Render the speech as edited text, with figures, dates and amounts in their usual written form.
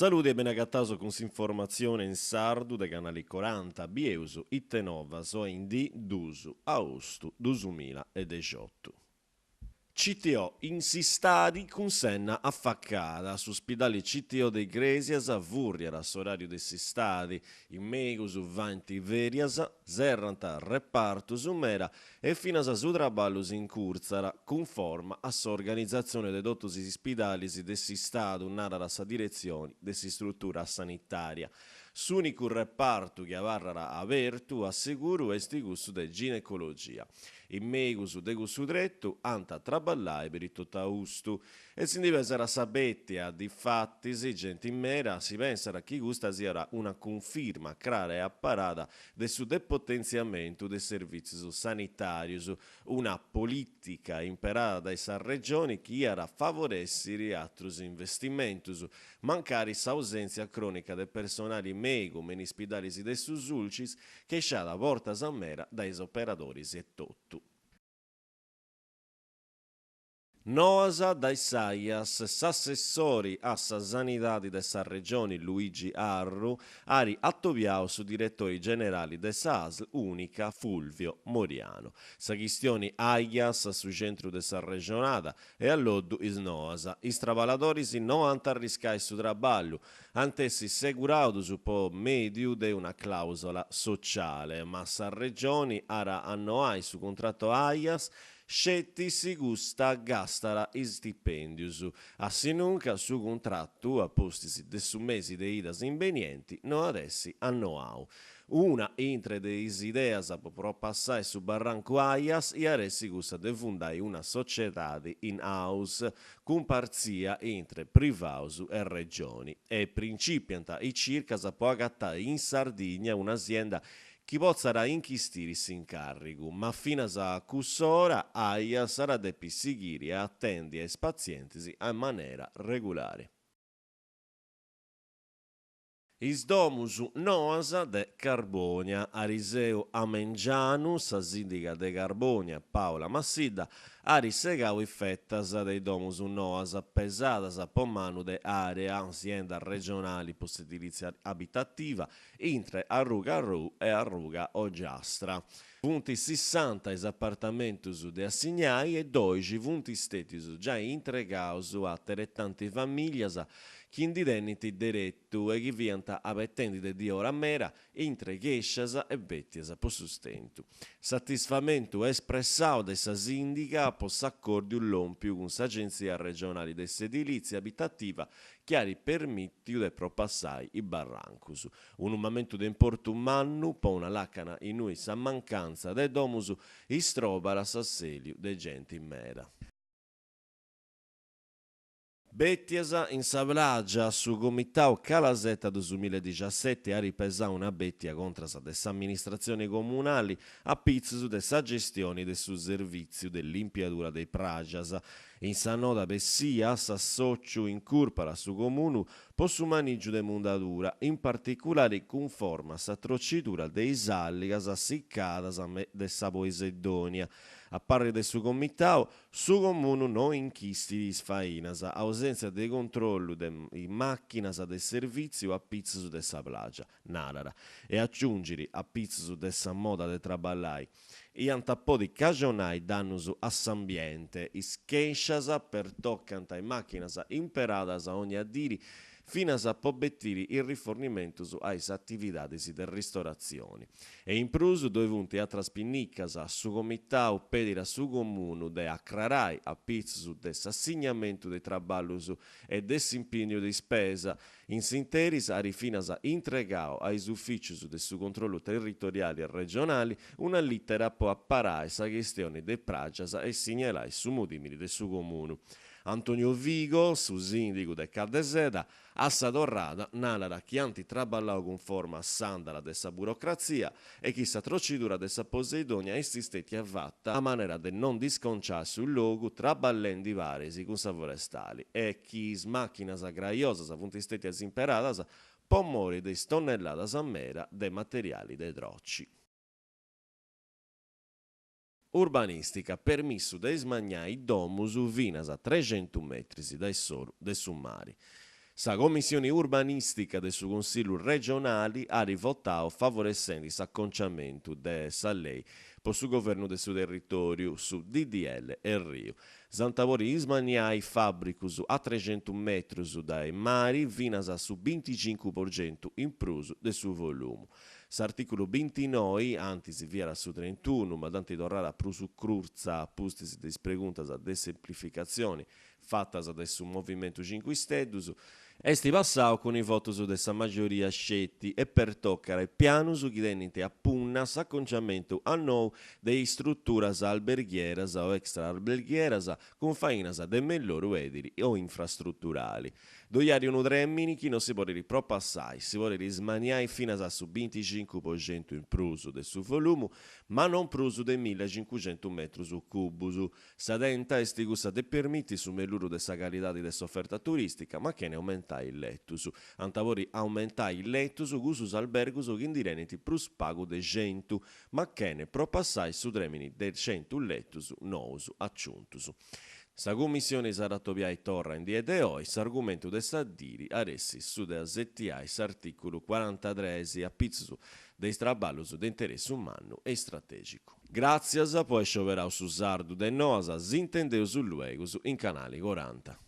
Saludi e beni agataus cun s'informatzione in sardu de Canali Coranta, bieus ite novas oi in dì dus austu dusumila e dexiotu. CTO in s'istadi cun s'enna afacada. Su spidali CTO de Igrèsias furriat s'oràriu de s'istadi. Is mèigus faint fèrias, serrant repartus meda e finas su traballu s'incurtzat, cunforma a s'organizatzione de totus is ispidalis de s'Istadu, narat sa diretzioni de s'istrutura sanitària. S'ùnicu repartu chi abarrat abertu a seguru est cussu de ginecologia. Is mèigus de cussu tretu ant a traballai peri totu austu. E si ndi pesat sa bètia, difatis, genti meda si pensat chi custa siat una cunfirma crara e aparada de su depotentziamentu de is servìtzius sanitàrius, una polìtica imperada dae sa Regioni chi iat a favorèssiri atrus investimentus, mancari s'ausèntzia crònica de personali mèigu me in is spidalis de su Sulcis, chesciada bortas meda dae is operadoris etotu. Noas dae s'Aias, s'assessori a sa Sanidadi de sa Regioni Luigi Arru at atobiau su diretori generali de sa Asl Unica Fulvio Moriano. Sa chistioni Aias a su centru de s'arrexonada e alloddu is noas. Is traballadoris no ant a arriscai su traballu, ant essi seguraus po mèdiu de una clàusola sociale, ma sa Regioni at a annoai su cuntratu Aias sceti si custa gastat is stipèndius, asinunca su cuntratu a pustis de su mesi de idas imbenienti no at essi annoau. Una intre de is ideas po propassai su barrancu Aias iat essi cussa de fundai una sociedadi in house cumpartzia intre privaus e Regioni e principiant is circas po agatai in Sardigna un'asienda chi potzat inchistiri s'incàrrigu, ma finas a cuss'ora Aias at a depi sighiri a atendi a is patzientis a manera regulari. Is domus noas de Carbònia. Ariseu a mengianu, sa sìndiga de Carbònia, Paola Massidda, at segau is fetas de is domus noas pesadas po manu de Area, sienda regionali po s'edilìtzia abitativa, intre arruga Arrou e arruga Ogiastra. Funt sissanta is apartamentus de assignai e doixi funt stètius giai intregaus a ateretanti famìllias chi ndi tenint deretu e chi fiant abetendi de diora meda intre chèscias e bètias po su stentu. Satisfamentu espressau de sa sìndiga po s'acòrdiu lòmpiu cun s'Agentzia regionali de s'edilìtzia abitativa chi at permìtiu de propassai is barrancus. Unu mamentu de importu mannu po una làcana innui sa mancantza de domus istrobat s'assèliu de genti meda. Bètias in sa plàgia, su Comitau Calasetta dusumiladixaseti at pesau una bètia contras de s'amministratzioni comunali a pitzus de sa gestioni de su servìtziu de limpiadura de is pràgias. In sa noda bessia, s'assòtziu incurpat su Comunu po su manìgiu de mundadura, in particulari cunforma a sa trocidura de is àligas sicadas de sa Poisedònia. A parri de su Comitau, Su Comunu no inchistit is fainas, ausèntzia de controllu de is màchinas de servìtziu a pitzus de sa plàgia, narat, e aciungit a pitzus de sa moda de traballai, iant a podi cajonai dannus a s'ambiente. Is chèscias pertocant is màchinas imperadas ogna diri finas po betiri is rifornimentus a is atividadis de ristoratzioni. E in prus ddoi funt atras pinnicas, su Comitau pedit a su Comunu de acrarai a pitzus de s'assignamentu de traballus e de s'impìnniu de ispesa. In s'interis at finas intregau a is ufìcius de su Controllu Territoriali Regionali una lìtera po aparai sa chistioni de pràgias e signalai su mudìmini de su Comunu. Antonio Vigo, su sìndigu de Caddeseda, A sa torrada, narat chi ant traballau cunforma a s'àndala de sa burocratzia e chi sa trocidura de sa Poseidonia est stètia fata a manera de non disconciai su logu traballendi paris cun sa forestali e chi is màchinas graiosas funt stètias imperadas po mori de is tonnelladas meda de materiali de troci. Urbanìstica, permissu de ismanniai domus finas a trexentu metris dae s'oru de su mari. Sa Commissioni Urbanìstica de su Consillu Regionali at votau favoressendi s'aconciamentu de sa lei po su governu de su territòriu, su ddl Erriu. S'ant a podi ismanniai fàbricus a trexentu metrus dae mari finas a su binticincu po centu in prus de su volumu. S'artìculu bintinoi, antis fiat su trintunu, ma dd'ant torrada prus curtza a pustis de is preguntas de semplificatzioni fatas dae su Movimentu Cincu Isteddus, est passau cun is votus de sa majoria sceti e pertocat is pianus chi tenint a punna s'aconciamentu a nou de istruturas alberghieras o extra-alberghieras cun fainas de melloru edili o infrastruturali. Ddoi at unu trèmini chi non si podit propassai, si podit ismanniai finas a su binticincu po centu in prus de su volumu, ma non prus de millecincucentu metrus cubus. Sa tenta est cussa de permiti su melluru de sa calidadi de s'oferta turìstica, ma chene aumentai is letus. Ant a podi aumentai is letus cussus albergus chi ndi tenint prus pagu de centu, ma chene propassai su trèmini de centu letus nous aciuntus. Sa Cummissioni s'at a atobiai torra in die de oi, s'argumentu de sa diri at essi su de asetiai s'artìculu corantatres a pitzus de is traballus de interessu mannu e istratègicu. Gràtzias po ai scioberau su sardu de Noas, s'intendeus luegus in Canali Coranta.